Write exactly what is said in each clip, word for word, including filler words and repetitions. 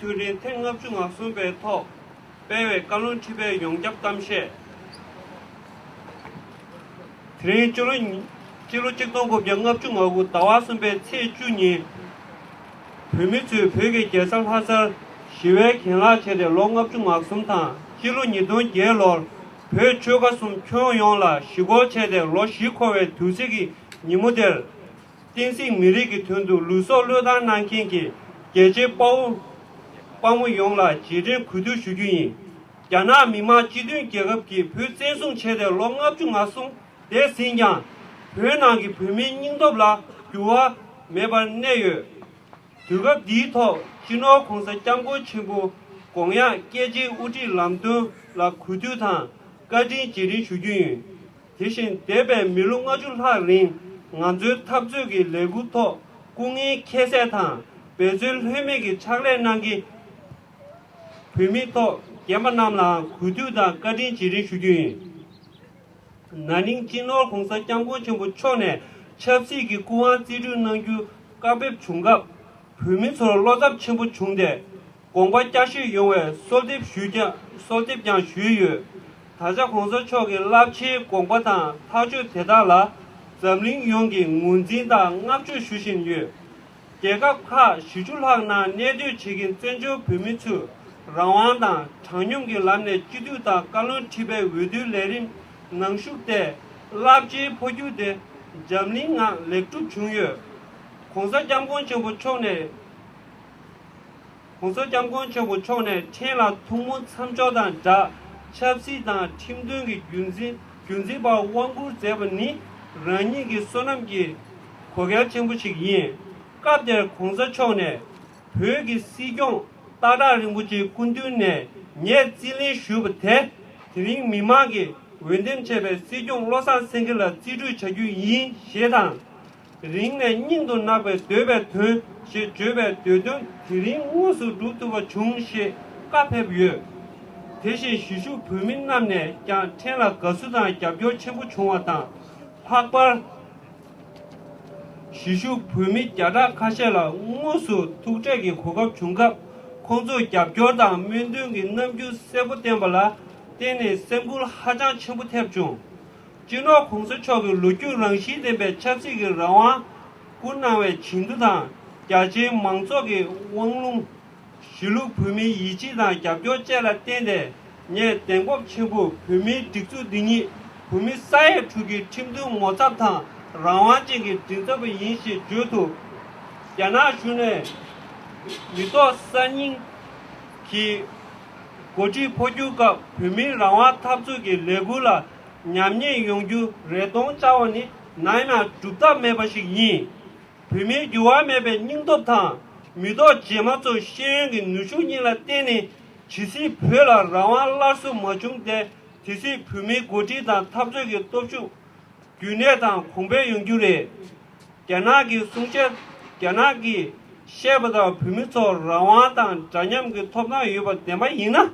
དུས་དྲན་ཐེངས་ལྔ་བཅུ་ང་གསུམ་པའི་ཐོག་སྤེལ་བའི་བཀའ་བློན་ཁྲི་པའི་ཡོངས་ཁྱབ་གཏམ་བཤད། དེ་རིང་སྤྱི་ལོ་ཉི་སྤྱི་ལོ་ཆིག་སྟོང་དགུ་བརྒྱ་ལྔ་བཅུ་ང་དགུ་ཟླ་བ་གསུམ་པའི་ཚེས་བཅུ་ཉིན། བོད་མི་ཚོས་བོད་ཀྱི་རྒྱལ་ས་ལྷ་སར་ཞི་བའི་གྱེན་ལངས་བྱས་ཏེ་ལོ་ལྔ་བཅུ་ང་གསུམ་དང་སྤྱི་ལོ་ཉིས་སྟོང་བརྒྱད་ལོར་བོད་ཆོལ་ཁ་གསུམ་ཁྱོན་ཡོངས་ལ་ཞི་རྒོལ་བྱས་ཏེ་ལོ་བཞི་འཁོར་བའི་དུས་ཚིགས་ཀྱི་ཉིན་མོ་དེར། བསྟན་སྲིད་མི་རིགས་ཀྱི་དོན་དུ་ལུས་སྲོག་བློས་བཏང་གནང་མཁན་གྱི་རྒྱལ་གཅེས་དཔའ་བོ་དཔའ་མོ་ཡོངས་ལ་རྗེས་དྲན་གུས་འདུད་ཞུ་རྒྱུ་ཡིན། རྒྱ་ནག་མི་དམངས་སྤྱི་མཐུན་རྒྱལ་ཁབ་ཀྱིས་བོད་བཙན་བཟུང་བྱས་ཏེ་ལོ་ལྔ་བཅུ་ང་གསུམ་འདས་ཟིན་ཀྱང་། བོད་ནང་གི་བོད་མིའི་སྙིང་སྟོབས་ལ་འགྱུར་བ་མེད་པར་གནས་ཡོད། དུས་སྐབས་འདིའི་ཐོག་སྤྱི་ནོར་༸གོང་ས་༸སྐྱབས་མགོན་ཆེན་པོ་དགོངས་ཡངས་སྐད་ཆའི་དབུ་ཁྲིད་ལམ་སྟོན་ལ་གུས་འདུད་དང་བཀའ་དྲིན་རྗེས་དྲན་ཞུ་རྒྱུ་ཡིན། དེ་བཞིན་འདས་པའི་མི་ལོ་ལྔ་བཅུ་ལྷག་རིང་ང་ཚོའི་འཐབ་རྩོད་ཀྱི་ལས་འགུལ་ཐོག་སྐུ་ངལ་འཁྱེལ་སའི་དང་འབད་བརྩོན་ལྷོད་མེད་ཀྱི་ཕྱག་ལས་གནང་མཁན་བོད་མིའི་ཐོག་རྒན་པ་རྣམས་ལའང་གུས་འདུད་དང་བཀའ་དྲིན་རྗེས་དྲན་ཞུ་རྒྱུ་ཡིན། ན་ནིང་སྤྱི་ནོར་༸གོང་ས་༸སྐྱབས་མགོན་ཆེན་པོ་མཆོག་ནས་ཆབ་སྲིད་ཀྱི་སྐུ་དབང་རྩིས་སྤྲོད་གནང་རྒྱུ་བཀའ་ཕེབས་བྱུང་སྐབས་བོད་མི་ཚོར་བློ་འཚབ་ཆེན་པོ་བྱུང་སྟེ། དགོངས་པ་བསྐྱར་ཞུ་ཡོང་བའི་གསོལ་འདེབས་ཞུས་ཀྱང་གསོལ་འདེབས་ཀྱང་ཞུས་ཡོད། ད་ཆ་༸གོང་ས་མཆོག་གི་རླབས་ཆེའི་དགོངས་པ་དང་ཐག་གཅོད་དེ་དག་ལ་འཛམ་གླིང་ཡོངས་ཀྱིས་ངོས་འཛིན་དང་བསྔགས་བརྗོད་ཞུ་བཞིན་ཡོད། རྒྱལ་ཁབ་ཁག་བཞི་བཅུ་ལྷག་ནང་གནས་སྡོད་བྱེད་མཁན་བཙན་བྱོལ་བོད་མི་ཚོས་རང་དབང་དང་དྲང་སྙོམས་ཀྱི་ལམ་ནས་སྤྱི་འཐུས་དང་བཀའ་བློན་ཁྲི་པའི་འོས་བསྡུའི་ལས་རིམ་ནང་ཞུགས་ཏེ། རླབས་ཆེའི་འཕོ་འགྱུར་དེ་འཛམ་གླིང་ངང་ལེགས་གྲུབ་བྱུང་ཡོད། ༸གོང་ས་༸སྐྱབས་མགོན་ཆེན་པོ་མཆོག་ནས། ༸གོང་ས་༸སྐྱབས་མགོན་ཆེན་པོ་མཆོག་ནས་ཕྲན་ལ་ཐུགས་སྨོན་མཚམས་འཇོག་དང་སྦྲགས། ཆབ་སྲིད་དང་ཁྲིམས་དོན་གྱི་རྒྱུན་འཛིན་རྒྱུན་འཛིན་པར་དབང་བསྐུར་མཛད་པ་ནི་རང་ཉིད་ཀྱི་བསོད་ནམས་ཀྱི་གོ་སྐལ་ཆེན་པོ་ཞིག་ཡིན། སྐབས་དེར་༸གོང་ས་མཆོག་ནས་བོད་ཀྱི་སྲིད་སྐྱོང་སྟག་བྲག་རིན་པོ་ཆེའི་སྐུ་མདུན་ནས་ངས་རྩིས་ལེན་ཞུས་པ་དེ་དེ་རིང་མི་མང་གིས་འོས་འདེམས་བྱས་པའི་སྲིད་སྐྱོང་བློ་བཟང་སེང་གེ་ལ་རྩིས་སྤྲོད་བྱ་རྒྱུ་ཡིན་ཞེས་དང་། རིང་ནས་སྙིང་དུ་བརྣག་པའི་འདོད་པའི་དོན་ཞེས་བརྗོད་པའི་འདོད་དོན་དེ་རིང་དངོས་སུ་འགྲུབ་ཐུབ་པ་བྱུང་ཞེས་བཀའ་ཕེབས་ཡོད། དེ་བཞིན་གཞིས་བཞུགས་བོད་མི་རྣམས་ནས་ཀྱང་ཕྲན་ལ་དགའ་བསུ་དང་རྒྱབ་སྐྱོར་ཆེན་པོ་བྱུང་བ་དང་། ལྷག་པར་གཞིས་བཞུགས་བོད་མི་བརྒྱ་ཕྲག་ཁ་ཤས་ལ་དངོས་སུ་ཐུག་འཕྲད་ཀྱི་གོ་སྐབས་བྱུང་སྐབས་ཁོང་ཚོར་རྒྱབ་སྐྱོར་དང་སྨོན་འདུན་གྱི་རྣམ་འགྱུར་གསལ་པོ་བསྟན་པ་ལ་བརྟེན་ནས་སེམས་འགུལ་ཧ་ཅང་ཆེན་པོ་ཐེབས་བྱུང་། སྤྱི་ནོར་༸གོང་ས་མཆོག་གིས་ལོ་རྒྱུས་རང་བཞིན་ལྡན་པའི་ཆབ་སྲིད་ཀྱི་རང་དབང་བསྐུར་གནང་བའི་བྱིན་མཐུ་དང་རྒྱ་ཆེའི་མང་ཚོགས་ཀྱི་དབང་ལུང་། གཞིས་ལུས་བོད་མིའི་ཡིད་ཆེས་དང་རྒྱབ་སྐྱོར་བཅས་ལ་བརྟེན་ཏེ་ངས་གདེང་སྤོབས་ཆེན་པོས་བོད་མིའི་སྒྲིག་འཛུགས་འདི་ཉིད་བོད་མི་ས་ཡ་དྲུག་གི་ཁྲིམས་མཐུན་ངོ་ཚབ་དང་རང་དབང་ཅན་གྱི་མགྲིན་ཚབ་པ་ཡིན་ཞེས་བརྗོད་ཐུབ། རྒྱ་ནག་གཞུང་ནས་མི་ཐོག་གསར་རྙིང་གི་འགོ་ཁྲིད་འཕོ་འགྱུར་སྐབས་བོད་མིའི་རང་དབང་འཐབ་རྩོད་ཀྱི་ལས་འགུལ་ལ་ཉམས་ཉེས་ཡོང་རྒྱུ་རེ་སྟོང་བཅར་བ་ནི་ནམ་ཡང་སྒྲུབ་ཐབས་མེད་པ་ཞིག་ཡིན། བོད་མིའི་འགྱུར་བ་མེད་པའི་སྙིང་སྟོབས་དང་། མི་ཐོག་རྗེས་མ་ཚོ་ཤེས་ཡོན་གྱི་ནུས་ཤུགས་གཉིས་ལ་བརྟེན་ནས་ཇི་སྲིད་བོད་ལ་རང་དབང་སླར་གསོ་མ་བྱུང་སྟེ་དེ་སྲིད་བོད་མིའི་འགོ་ཁྲིད་དང་འཐབ་རྩོད་ཀྱི་སྟོབས་ཤུགས་རྒྱུན་གནས་དང་གོང་འཕེལ་ཡོང་རྒྱུ་རེད། རྒྱ་ནག་གི་གསུང་བཤད། རྒྱ་ནག་གིས་བཤད་པ་ལྟར་བོད་མི་ཚོར་རང་དབང་དང་འདྲ་མཉམ་གྱི་ཐོབ་ཐང་ཡོད་པ་བདེན་པ་ཡིན་ན།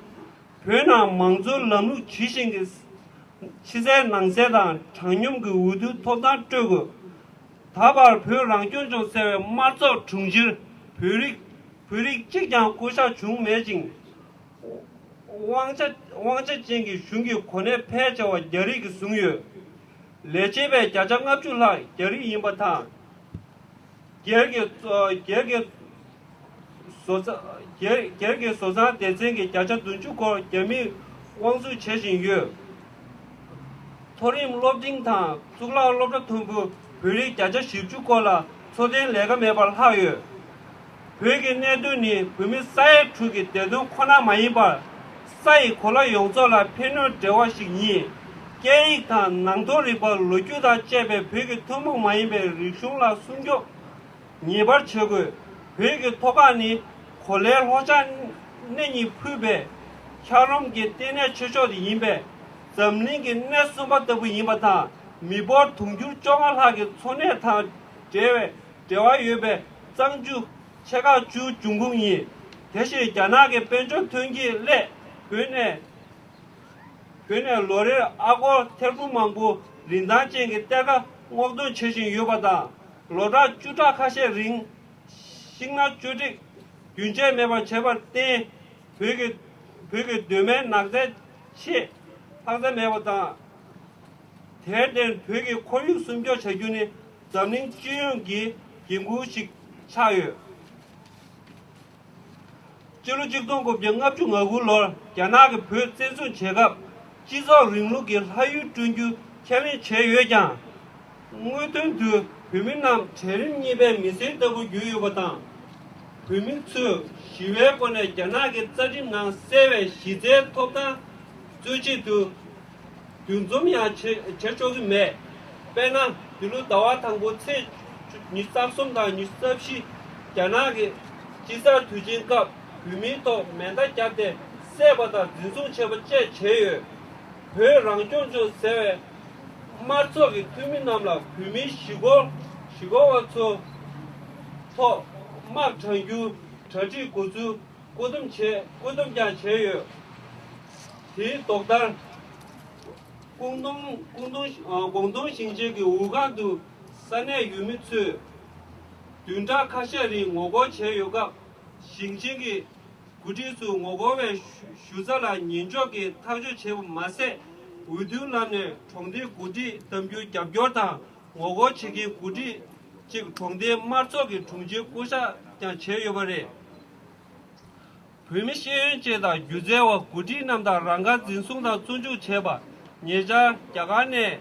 བོད་ནང་མང་གཙོའི་ལམ་ལུགས་ཇི་བཞིན་གྱི་ཕྱི་གསལ་ནང་གསལ་དང་དྲང་སྙོམས་ཀྱི་འོས་བསྡུའི་ཐོབ་ཐང་སྤྲོད་དགོས། ད་བར་བོད་རང་སྐྱོང་ལྗོངས་ཟེར་བའི་དམར་ཚོགས་དྲུང་ཆེར་བོད་རིགས་བོད་རིགས་གཅིག་ཀྱང་བསྐོ་གཞག་བྱུང་མེད་ཅིང་། དབང་ཆ་དབང་ཆ་ཅན་གྱི་གཞུང་གི་གོ་གནས་ཕལ་ཆེ་བ་རྒྱ་རིགས་ཀྱིས་བཟུང་ཡོད། ལས་བྱེད་པའི་བརྒྱ་ཆ་ལྔ་བཅུ་ལྷག་རྒྱ་རིགས་ཡིན་པ་དང་། སྒེར་གྱི་སྒེར་གྱི་བཟོ་ཚ་སྒེར་སྒེར་གྱི་བཟོ་ཚང་སྡེ་ཚན་གྱི་བརྒྱ་ཆ་བདུན་ཅུ་སྐོར་རྒྱ་མིས་དབང་བཟུང་བྱེད་བཞིན་ཡོད། མཐོ་རིམ་སློབ་འབྲིང་དང་གཙུག་ལག་སློབ་གྲྭ་མཐོན་པོའི་བོད་རིགས་བརྒྱ་ཆ་བཞི་བཅུ་སྐོར་ལ་འཚོ་རྟེན་ལས་ཀ་མེད་པར་ལྷག་ཡོད། བོད་ཀྱི་གནད་དོན་ནི་བོད་མི་ས་ཡ་དྲུག་གི་བདེ་དོན་ཁོ་ན་མ་ཡིན་པར། ས་ཡི་གོ་ལ་ཡོངས་རྫོགས་ལ་ཕན་གནོད་འབྲེལ་བ་ཞིག་ཡིན། སྐད་ཡིག་དང་ནང་ཐོག་རིག་པ། ལོ་རྒྱུས་དང་བཅས་པའི་བོད་ཀྱི་ཐུན་མོང་མ་ཡིན་པའི་རིག་གཞུང་ལ་སྲུང་སྐྱོབ་ངེས་པར་བྱེད་དགོས། བོད་ཀྱི་ཐོག་ཁ་ནི་གོ་ལའི་ལྷོ་བྱང་སྣེ་གཉིས་ཕུད་པའི་འཁྱགས་རོམ་གྱི་ལྟེ་གནས་ཆེ་ཤོས་དེ་ཡིན་པས། འཛམ་གླིང་གི་སྣེ་གསུམ་པ་ལྟ་བུ་ཡིན་པ་དང་། མི་འབོར་དུང་ཕྱུར་བཅོ་ལྔ་ལྷག་གི་འཚོ་གནས་དང་འབྲེལ་བའི་འབྲེལ་བ་ཡོད་པའི་གཙང་ཆུ་ཆེ་ཁག་བཅུའི་འབྱུང་ཁུངས་ཡིན། དེ་བཞིན་རྒྱ་ནག་གི་དཔལ་འབྱོར་ཐོན་སྐྱེད་སླད་བོད་ནས་བོད་ནས་ལོ་རེར་ཨ་སྒོར་ཐེར་འབུམ་མང་པོ་རིན་ཐང་ཅན་གྱི་གཏེར་ཁ་སྔོག་འདོན་བྱེད་བཞིན་ཡོད་པ་དང་། ལོ་གྲངས་བཅུ་ཕྲག་ཁ་ཤས་རིང་ཤིང་ནགས་གཅོད་འབྲེག་ རྒྱུན་ཆད་མེད་པར་བྱས་པར་བརྟེན། བོད་ཀྱི་བོད་ཀྱི་གདོད་མའི་ནགས་ཚལ་ཆེས་ལྷག་ཆད་མེད་པ་དང་། དེར་བརྟེན་བོད་ཀྱི་ཁོར་ཡུག་སྲུང་སྐྱོབ་བྱ་རྒྱུ་ནི་འཛམ་གླིང་སྤྱི་ཡོངས་ཀྱི་འགན་ཁུར་ཞིག་ཆགས་ཡོད། སྤྱི་ལོ་ཆིག་སྟོང་དགུ་བརྒྱ་ལྔ་བཅུ་ང་དགུ་ལོར་རྒྱ་ནག་གིས་བོད་བཙན་བཟུང་བྱས་སྐབས་སྤྱི་ཚོགས་རིང་ལུགས་ཀྱི་ལྷ་ཡུལ་བསྐྲུན་རྒྱུ་ཁས་ལེན་བྱས་ཡོད་ཀྱང་། དངོས་དོན་དུ་བོད་མི་རྣམས་གྲལ་རིམ་གཉིས་པའི་མི་སེར་ལྟ་བུ་གྱུར་ཡོད་པ་དང་། བོད་མི་ཚོས་ཞི་བའི་སྒོ་ནས་རྒྱ་ནག་གི་རྩ་ཁྲིམས་ནང་གསལ་བའི་གཞི་རྩའི་ཐོབ་ཐང་རྩོད་ཆེད་དུ་འདུ་འཛོམས་ཡང་བྱེད་བྱེད་ཆོག་གི་མེད། དཔེར་ན། འདི་ལོ་ཟླ་བ་དང་པོ་ཚེས་ཉི་ཤུ་རྩ་གསུམ་དང་ཉི་ཤུ་རྩ་བཞི། རྒྱ་ནག་གིས་དཔྱིད་གསར་དུས་ཆེན་སྐབས་བོད་མིའི་ཐོག་མེ་མདའ་བརྒྱབ་སྟེ་བསད་པ་དང་འཛིན་བཟུང་བྱས་པ་བཅས་བྱས་ཡོད། བོད་རང་སྐྱོང་ལྗོངས་ཟེར་བའི་དམར་ཚོགས་ཀྱི་འཐུས་མི་རྣམས་ལ་བོད་མིའི་གཞིས་སྐོར་གཞིས་སྐོར་བ་ཚོ་ཐོག་དམག་དྲངས་རྒྱུ་གྲ་སྒྲིག་འགོ་འཛུགས་བཀོད་འདོམས་བྱས་བཀོད་འདོམས་ཀྱང་བྱས་ཡོད། དེའི་ལྡོག་ཟླར། ཀོང་ཏུང་ཀོང་ཏུང་ཨ་ཀོང་ཏུང་ཞིང་ཆེན་གྱི་ཝུའུ་ཁང་དུ་ས་གནས་ཡུལ་མི་ཚོས་བདུན་ཕྲག་ཁ་ཤས་རིང་ངོ་རྒོལ་བྱས་ཡོད་སྐབས། ཞིང་ཆེན་གྱི་འགོ་ཁྲིད་ཚོས་ངོ་རྒོལ་བའི་ཞུ་ཞུ་ས་ལ་ཉན་འཇོག་གིས་ཐག་གཅོད་བྱས་པ་མ་ཟད། འོས་བསྡུའི་ལམ་ནས་གྲོང་སྡེའི་འགོ་ཁྲིད་གདམ་རྒྱུར་རྒྱབ་སྐྱོར་དང་། ངོ་རྒོལ་བྱེད་མཁན་འགོ་ཁྲིད་ཅིག་གྲོང་སྡེའི་དམར་ཚོགས་ཀྱི་དྲུང་ཆེའི་སྐུ་ཞབས་ཀྱང་བྱས་ཡོད་པ་རེད། བོད་མི་ཤེས་ཡོན་ཅན་དང་སྒྱུ་རྩལ་བ། འགོ་ཁྲིད་རྣམས་དང་རང་དགར་འཛིན་བཟུང་དང་བཙོན་འཇུག་བྱས་པ། ཉེ་ཆར་རྒྱ་གར་ནས་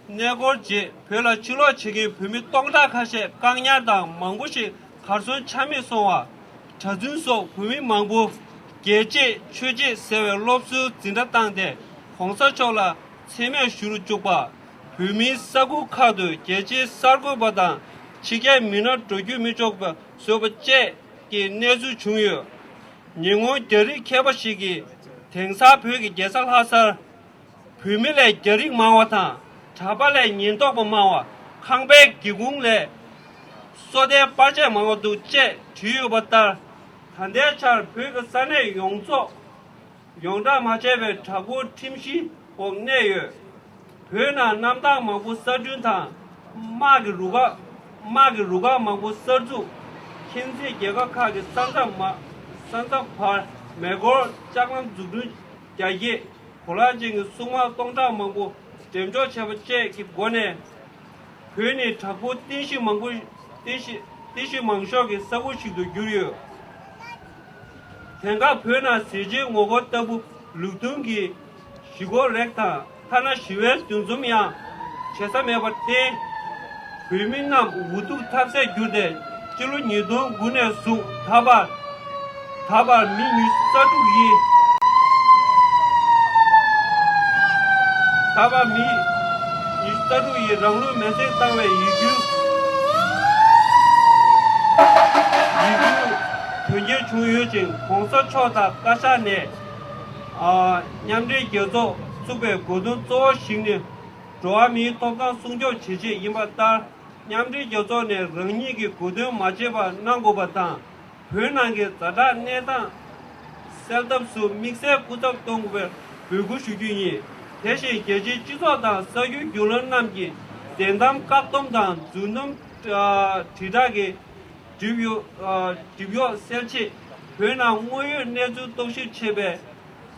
གནས་སྐོར་རྗེས་བོད་ལ་ཕྱིར་ལོག་བྱེད་མཁན་བོད་མི་སྟོང་ཕྲག་ཁ་ཤས་བཀག་ཉར་དང་མང་པོ་ཞིག་གར་སོང་ཆ་མེད་སོང་བ། གྲྭ་བཙུན་སོགས་བོད་མི་མང་པོ་རྒྱལ་གཅེས་ཆོས་གཅེས་ཟེར་བའི་སློབ་གསོའི་འཛིན་གྲྭ་བཏང་སྟེ་གོང་ས་མཆོག་ལ་མཚན་སྨད་ཞུ་རུ་བཅུག་པ། བོད་མིའི་ས་ཁུལ་ཁག་ཏུ་རྒྱལ་སྤྱིའི་གསར་འགོད་པ་དང་ཕྱི་རྒྱལ་མི་སྣ་འགྲོ་རྒྱུ་མི་ཆོག་པ་བཟོས་པ་བཅས་ཀྱི་གནས་ཚུལ་བྱུང་ཡོད། ཉེ་སྔོན་རྒྱ་རིགས་མཁས་པ་ཞིག་གིས་དེང་སང་བོད་ཀྱི་རྒྱལ་ས་ལྷ་སར་བོད་མི་ལས་རྒྱ་རིགས་མང་བ་དང་གྲྭ་པ་ལས་ཉེན་རྟོག་པ་མང་བ། ཁང་པའི་སྒེའུ་ཁུང་ལས་སོ་ལྟའི་པར་ཆས་མང་བ་འདུག་ཅེས་བྲིས་ཡོད་པ་ལྟར། ད་ལྟའི་ཆར་བོད་ཀྱི་ས་གནས་ཡོངས་རྫོགས་ཡོངས་བསྒྲགས་མ་བྱས་པའི་དྲག་པོའི་ཁྲིམས་གཞིའི་འོག་གནས་ཡོད། བོད་ནང་གནམ་ཐང་མང་པོ་གསར་སྐྲུན་དང་། དམག་གི་རུ་ཁག་དམག་གི་རུ་ཁག་མང་པོ་གསར་འཛུགས། མཁྱེན་བརྩེ་རྒྱལ་ཁབ་ཁག་གི་ས་མཚམས་མ་ས་མཚམས་བར་མེ་འཁོར་ལྕགས་ལམ་འཛུགས་སྐྲུན་རྒྱ་སྐྱེད། གོ་ལག་ཅན་གྱི་སྲུང་དམག་སྟོང་ཕྲག་མང་པོ་འགྲེམས་འཇོག་བྱས་པ་བཅས་ཀྱི་སྒོ་ནས། བོད་ནི་དྲག་པོ་རྟེན་གཞི་མང་པོ་རྟེན་གཞི་རྟེན་གཞི་མང་ཤོས་ཀྱི་ས་ཁུལ་ཞིག་ཏུ་གྱུར་ཡོད། དེང་སྐབས་བོད་ནང་ཟས་བཅད་ངོ་རྒོལ་ལྟ་བུ་ལུགས་མཐུན་གྱི་གཞིས་སྐོར་རེད་དང་ཐ་ན་ཞི་བའི་འདུ་འཛོམས་ཡང་བྱེད་ས་མེད་པར་བརྟེན། བོད་མི་རྣམས་འུ་ཐུག་ཐབས་ཟད་གྱུར་ཏེ་སྤྱི་ལོ་ཉིས་སྟོང་དགུ་ནས་བཟུང་ད་བར་ད་བར་མི་ཉི་ཤུ་རྩ་དྲུག་ཡིས། ད་བར་མི་ཉི་ཤུ་རྩ་དྲུག་ཡིས་རང་ལུས་མེར་སྲེག་བཏང་བའི་ཡིད་སྐྱོའི་ཡིད་སྐྱོའི་དོན་རྐྱེན་བྱུང་ཡོད་ཅིང་། གོང་ས་མཆོག་དང་བཀའ་ཤག་ནས། ཨ། མཉམ་འབྲེལ་རྒྱལ་ཚོགས་བཙུགས་པའི་དགོས་དོན་གཙོ་བོ་ཞིག་ནི་འགྲོ་བ་མིའི་ཐོབ་ཐང་སྲུང་སྐྱོབ་བྱེད་ཆེད་ཡིན་པ་ལྟར། མཉམ་འབྲེལ་རྒྱལ་ཚོགས་ནས་རང་ཉིད་ཀྱི་དགོས་འདུན་མ་བརྗེད་པར་གནང་དགོས་པ་དང་། བོད་ནང་གི་ཛ་དྲག་གནས་སྟངས་སེལ་ཐབས་སུ་དམིགས་བསལ་སྐུ་ཚབ་གཏོང་དགོས་པའི་འབོད་སྐུལ་ཞུ་རྒྱུ་ཡིན། དེ་བཞིན་རྒྱལ་སྤྱིའི་སྤྱི་ཚོགས་དང་གསར་འགྱུར་བརྒྱུད་ལམ་རྣམས་ཀྱིས་བདེན་གཏམ་བཀག་སྡོམ་དང་རྫུན་གཏམ་དྲིལ་བསྒྲགས་ཀྱི་སྒྲིབ་གཡོག་སྒྲིབ་གཡོག་སེལ་ཆེད། བོད་ནང་དངོས་ཡོད་གནས་ཚུལ་རྟོག་ཞིབ་བྱེད་པའི་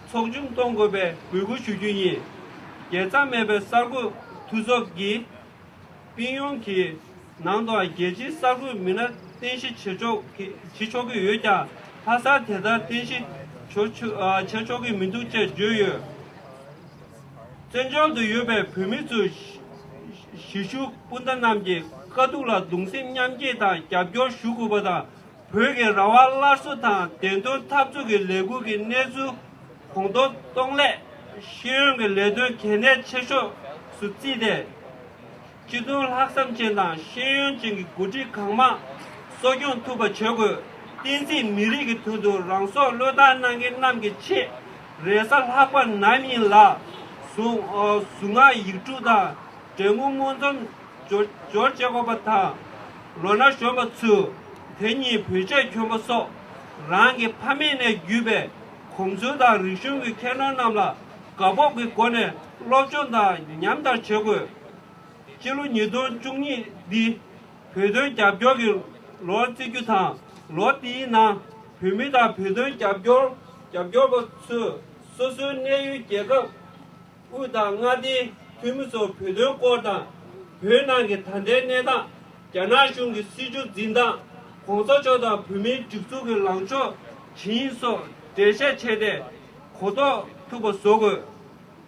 ཚོགས་ཆུང་གཏོང་དགོས་པའི་འབོད་སྐུལ་ཞུ་རྒྱུ་ཡིན། རྒྱལ་མཚམས་མེད་པའི་གསར་འགོད་འཐུས་ཚོགས་ཀྱིས། པིན་ཡོང་གི་ནང་དུའང་རྒྱལ་སྤྱིའི་གསར་འགོད་མི་སྣ་རྟེན་གཞི་བྱེད་ཆོག་གི་བྱེད་ཆོག་གི་ཡོད་ཀྱང་། ལྷ་སར་དེ་ལྟར་རྟེན་གཞི་བྱོ་ཆོ་ཨ་བྱེད་ཆོག་གི་མི་འདུག་ཅེས་བརྗོད་ཡོད། བཙན་བྱོལ་དུ་ཡོད་པའི་བོད་མི་ཚོས་གཞིས་བཞུགས་སྤུན་ཟླ་རྣམས་ཀྱི་དཀའ་སྡུག་ལ་གདུང་སེམས་མཉམ་སྐྱེད་དང་རྒྱབ་སྐྱོར་ཞུ་དགོས་པ་དང་། བོད་ཀྱི་རང་དབང་སླར་གསོ་དང་བདེན་དོན་འཐབ་རྩོད་ཀྱི་ལས་འགུལ་གྱི་གནས་ཚུལ་གོང་མཐོར་གཏོང་སླད། ཤེས་ཡོན་གྱི་ལས་དོན་གལ་གནད་ཆེ་ཤོས་སུ་བརྩིས་ཏེ། སྤྱི་དོན་ལྷག་བསམ་ཅན་དང་ཤེས་ཡོན་ཅན་གྱི་འགོ་ཁྲིད་གང་མང་གསོ་སྐྱོང་ཐུབ་པ་བྱེད་དགོས། བསྟན་སྲིད་མི་རིགས་ཀྱི་དོན་དུ་རང་སྲོག་བློས་བཏང་གནང་མཁན་རྣམས་ཀྱི་ཆེད་རེས་གཟའ་ལྷག་པ་ནམ་ཡིན་ལ། གཟུངས་གཟུངས་སྔགས་ཡིག་དྲུག་དང་འབྲས་སྤུངས་སྨོན་ལམ་འབྱོར་འབྱོར་བྱེད་དགོས་པ་དང་། ལོ་ན་གཞོན་པ་ཚོས་དེ་ཉིད་བོད་ཆས་གྱོན་པ་སོགས་རང་གི་ཕ་མེས་ནས་བརྒྱུད་པའི་གོམས་སྲོལ་དང་རིག་གཞུང་གི་ཁྱད་ནོར་རྣམས་ལ་དགའ་སྤོབས་ཀྱི་སྒོ་ནས་སློབ་སྦྱོང་དང་ཉམས་དར་བྱེད་དགོས། སྤྱི་ལོ་ཉིས་སྟོང་བཅུ་གཉིས་འདི་བོད་དོན་རྒྱབ་སྐྱོར་གྱི་ལོར་བརྩི་རྒྱུ་དང་། ལོ་འདིའི་ནང་ བོད་མི་དང་བོད་དོན་རྒྱབ་སྐྱོར་རྒྱབ་སྐྱོར་པ་ཚོས་སོ་སོའི་གནས་ཡུལ་རྒྱལ་ཁབ་དབུས་དང་མངའ་སྡེའི་འཐུས་མི་ཚོར་བོད་དོན་སྐོར་དང་བོད་ནང་གི་ད་ལྟའི་གནས་སྟངས། རྒྱ་ནག་གཞུང་གི་སྲིད་བྱུས་འཛིན་སྟངས། གོང་ས་མཆོག་དང་བོད་མིའི་སྒྲིག་འཛུགས་ཀྱི་ལངས་ཕྱོགས་ཇི་ཡིན་སོགས་འགྲེལ་བཤད་བྱས་ཏེ་གོ་རྟོགས་ཐུབ་པ་བཟོ་དགོས།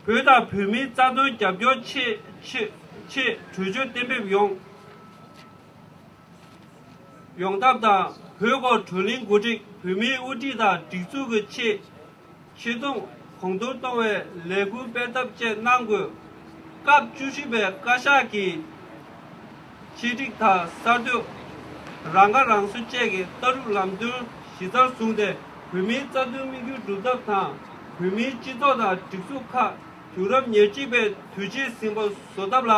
བོད་དང་བོད་མིའི་རྩ་དོན་རྒྱབ་སྐྱོར་ཆེད་ཆེད་ཆེད་གྲོས་ཆོད་གཏན་འབེབས་ཡོང་ཡོང་ཐབས་དང་། བོད་སྐོར་བགྲོ་གླེང་གོ་སྒྲིག་བོད་མིའི་དབུ་ཁྲིད་དང་སྒྲིག་འཛུགས་ཀྱི་ཆེད་ཆེ་མཐོང་གོང་མཐོར་གཏོང་བའི་ལས་འགུལ་སྤེལ་ཐབས་བཅས་གནང་དགོས། སྐབས་བཅུ་བཞི་པའི་བཀའ་ཤག་གིས་ཆེད་སྒྲིག་དང་གསར་གཏོད། རང་ཁ་རང་གསོ་བཅས་ཀྱི་ལྟ་གྲུབ་ལམ་སྟོན་གཞི་རྩར་བཟུང་སྟེ། བོད་མིའི་རྩ་དོན་དམིགས་ཡུལ་སྒྲུབ་ཐབས་དང་། བོད་མིའི་སྤྱི་ཚོགས་དང་སྒྲིག་འཛུགས་ཁག་དུས་རབས་ཉེར་གཅིག་པའི་དུས་ཆེན་ཟིན་པ་བཟོ་ཐབས་ལ་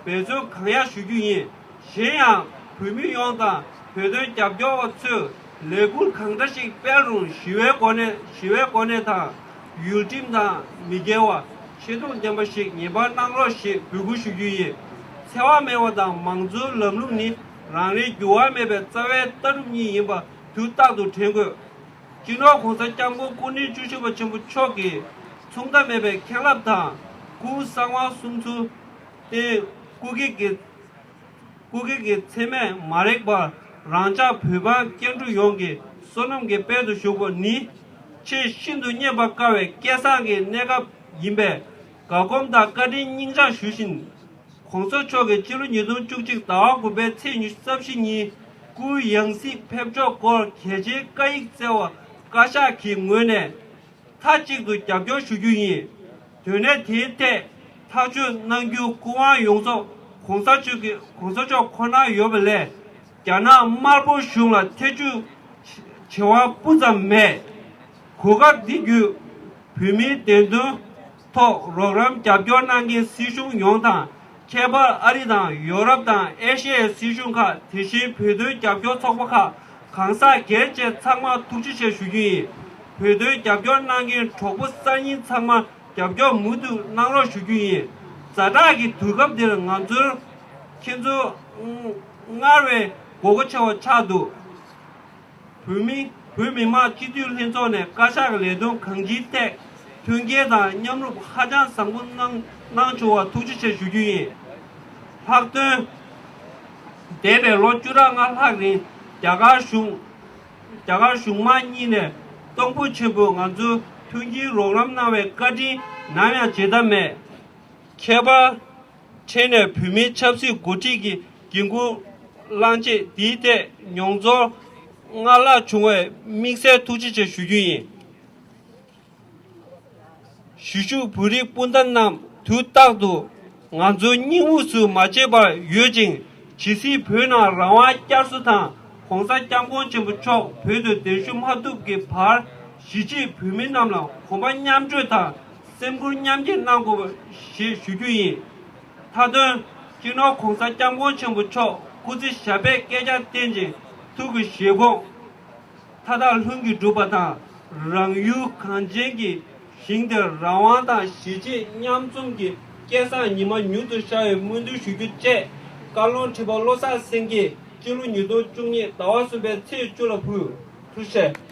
འབད་བརྩོན་གང་ཡག་ཞུ་རྒྱུ་ཡིན། གཞན་ཡང་། བོད་མི་ཡོངས་དང་བོད་དོན་རྒྱབ་སྐྱོར་བ་ཚོས་ལས་འགུལ་གང་འདྲ་ཞིག་སྤེལ་རུང་། ཞི་བའི་སྒོ་ནས་ཞི་བའི་སྒོ་ནས་དང་། ཡུལ་ཁྲིམས་དང་མི་འགལ་བ། ཆེ་མཐོང་ལྡན་པ་ཞིག་ངེས་པར་གནང་རོགས་ཞེས་འབོད་སྐུལ་ཞུ་རྒྱུ་ཡིན། འཚེ་བ་མེད་པ་དང་མང་གཙོའི་ལམ་ལུགས་ནི་རང་རེའི་འགྱུར་བ་མེད་པའི་རྩ་བའི་ལྟ་གྲུབ་གཉིས་ཡིན་པ་དུས་རྟག་ཏུ་དྲན་དགོས། སྤྱི་ནོར་༸གོང་ས་༸སྐྱབས་མགོན་སྐུ་ཕྲེང་བཅུ་བཞི་པ་ཆེན་པོ་མཆོག་གིས་མཚུངས་ཟླ་མེད་པའི་མཁྱེན་རླབས་དང་། སྐུ་གསང་བ་གསུང་ཚུལ་བརྟེན། སྐུ་སྒེར་གྱི་སྐུ་སྒེར་གྱི་འཚེ་མེད་མ་རིག་པར་རང་ཅག་བོད་པ་སྐྱེ་འགྲོ་ཡོངས་ཀྱི་བསོད་ནམས་ཀྱི་དཔལ་དུ་བཞུགས་པ་ནི་ཆེས་ཤིན་ཏུ་རྙེད་པར་དཀའ་བའི་སྐལ་བཟང་གི་གནས་སྐབས་ཡིན་པས། དགའ་སྒོམ་དང་བཀའ་དྲིན་སྙིང་བཅངས་ཞུ་བཞིན། ༸གོང་ས་མཆོག་གིས་སྤྱི་ལོ་ཉིས་སྟོང་བཅུ་གཅིག་ཟླ་བ་དགུ་པའི་ཚེས་ཉི་ཤུ་རྩ་བཞི་ཉིན་སྐུའི་ཡང་སྲིད་ཕེབས་ཕྱོགས་སྐོར་གལ་ཆེའི་བཀའ་ཡིག་བསྩལ་བར་བཀའ་ཤག་གི་ངོས་ནས་མཐའ་གཅིག་ཏུ་རྒྱབ་སྐྱོར་ཞུ་རྒྱུ་ཡིན། དོན་གནད་དེའི་ཐད་ཐག་གཅོད་གནང་རྒྱུའི་སྐུ་དབང་ཡོངས་རྫོགས་༸གོང་ས་མཆོག་གི་༸གོང་ས་མཆོག་ཁོ་ནར་ཡོད་པ་ལས། རྒྱ་ནག་དམར་པོ་གཞུང་ལ་ཐེ་བྱུས་བྱེད་དབང་སྤུ་ཙམ་མེད། གོ་སྐབས་འདི་བརྒྱུད། བོད་མིའི་བདེན་དོན་ཐོག་རོགས་རམ་རྒྱབ་སྐྱོར་གནང་མཁན་སྲིད་གཞུང་ཡོངས་དང་། ཁྱད་པར་ཨ་རི་དང་ཡོ་རོབ་དང་ཨེ་ཤི་ཡའི་སྲིད་གཞུང་ཁག་དེ་བཞིན་བོད་དོན་རྒྱབ་སྐྱོར་ཚོགས་པ་ཁག་གང་ཟག་སྒེར་བཅས་ཚང་མར་ཐུགས་རྗེ་ཆེ་ཞུ་རྒྱུ་ཡིན། བོད་དོན་རྒྱབ་སྐྱོར་གནང་མཁན་གྲོགས་པོ་གསར་རྙིང་ཚང་མར་རྒྱབ་སྐྱོར་མུ་མཐུད་གནང་རོགས་ཞུ་རྒྱུ་ཡིན། ཛ་དྲག་གི་དུས་སྐབས་འདིར་ང་ཚོར་ཁྱེད་ཚོ་སྔར་བས་དགོས་མཁོ་ཆེ་བ་ཆགས་འདུག་བོད་མི། བོད་མི་མང་སྤྱི་འཐུས་ལྷན་ཚོགས་ནས་བཀའ་ཤག་གི་ལས་དོན་གང་ཅིའི་ཐད་མཐུན་རྐྱེན་དང་མཉམ་རུབ་ཧ་ཅང་བཟང་པོ་གནང་གནང་བྱུང་བར་ཐུགས་རྗེ་ཆེ་ཞུ་རྒྱུ་ཡིན། ལྷག་དོན། འདས་པའི་ལོ་བཅུ་ཕྲག་ལྔ་ལྷག་རིང་རྒྱ་གར་གཞུང་རྒྱ་གར་གཞུང་མང་གཉིས་ནས་གཏོང་ཕོད་ཆེན་པོས་ང་ཚོའི་མཐུན་རྐྱེན་རོགས་རམ་གནང་བའི་བཀའ་དྲིན་ནམ་ཡང་བརྗེད་ཐབས་མེད། ཁྱད་པར། ཕྲན་ནས་བོད་མིའི་ཆབ་སྲིད་འགོ་ཁྲིད་ཀྱི་འགན་འཁུར་བླངས་རྗེས་འདིའི་ཐད་མྱོང་ཚོར་སྔར་ལྷག་བྱུང་བས་དམིགས་བསལ་ཐུགས་རྗེ་ཆེ་ཞུ་རྒྱུ་ཡིན། གཞིས་བཞུགས་བོད་རིགས་སྤུན་ཟླ་རྣམས་དུས་རྟག་ཏུ་ང་ཚོའི་སྙིང་དབུས་སུ་མ་བརྗེད་པར་ཡོད་ཅིང་། ཇི་སྲིད་བོད་ནང་རང་དབང་བསྐྱར་གསོ་དང་༸གོང་ས་༸སྐྱབས་མགོན་ཆེན་པོ་མཆོག་བོད་དུ་གདན་ཞུ་མ་ཐུབ་ཀྱི་བར་གཞིས་བྱེས་བོད་མི་རྣམས་ལ་གོམ་པ་མཉམ་སྤྲོད་དང་སེམས་ཁུར་མཉམ་སྐྱེད་གནང་དགོས་པ་ཞེས་ཞུ་རྒྱུ་ཡིན། མཐའ་དོན། སྤྱི་ནོར་༸གོང་ས་༸སྐྱབས་མགོན་ཆེན་པོ་མཆོག་སྐུ་ཚེ་ཞབས་པད་བསྐལ་བརྒྱར་བརྟན་ཅིང་ཐུགས་ཀྱི་བཞེད་དགོངས་མཐའ་དག་ལྷུན་གྱིས་གྲུབ་པ་དང་། རང་ཡུལ་གངས་ཅན་གྱི་ཞིང་དེར་རང་དབང་དང་གཞིས་བྱེས་མཉམ་འཛོམས་ཀྱི་སྐལ་བཟང་ཉི་མ་མྱུར་དུ་ཤར་བའི་སྨོན་འདུན་ཞུ་རྒྱུ་བཅས་བཀའ་ལུང་ཁྲི་པ་བློ་བཟང་སེང་གེས་སྤྱི་ལོ་ཉིས་སྟོང་བཅུ་གཉིས་ཟླ་བ་གསུམ་པའི་ཚེས་བཅུ་ལ་ཕུལ། ཐུགས་རྗེ་ཆེ།